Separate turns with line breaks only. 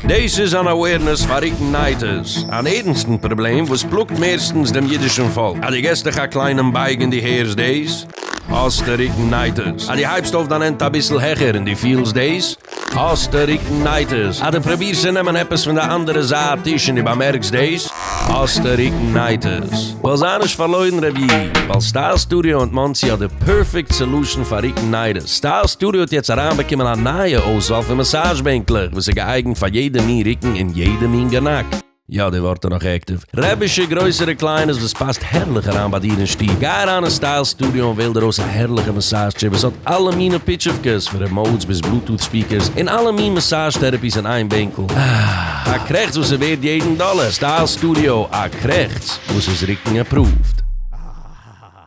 דאס איז אן awareness פאר רוקן-נייטעס, אן ערנסטן פראבלעם וואס פלאגט מערסטנס דעם אידישן פאלק. אז דו געסט דיך א קליינעם בייג און דו הערסט דאס, האסטו רוקן-נייטעס. אז דו הייבסט אויף דיין הענט אביסל העכער און דו פילסט דאס, האסטו רוקן-נייטעס. אז דו פרובירסט צו נעמען עפעס פון די אנדערע זייט טיש און דו באמערקסט דאס, האסטו רוקן-נייטעס. וועל זיי נישט פארלוירן ר' איד, ווייל סטייל סטודיאו אין מאנסי האט די perfect solution פאר רוקן-נייטעס. סטייל סטודיאו האט יעצט אריינבאקומען א נייע אויסוואל פון massage בענקלעך וואס איז געאייגנט פאר יעדע מין רוקן און יעדע מין גענאק. יא די ווארט איז נאך active. רעבישע גרויסערע קליינעס וואס פאסט הערליך אריין ביי דיר אין שטוב. גיי אריין אין סטייל סטודיאו און וועל דיר אויס א הערליכע massage chair וואס האט אלע מינע פיטשעווקעס, פון remotes ביז Bluetooth speakers, און אלע מין massage therapies אין איין בענקל. אה! א קרעכץ וואס איז ווערד יעדן דאלער! סטייל סטודיאו, א קרעכץ וואס איז רוקן approved.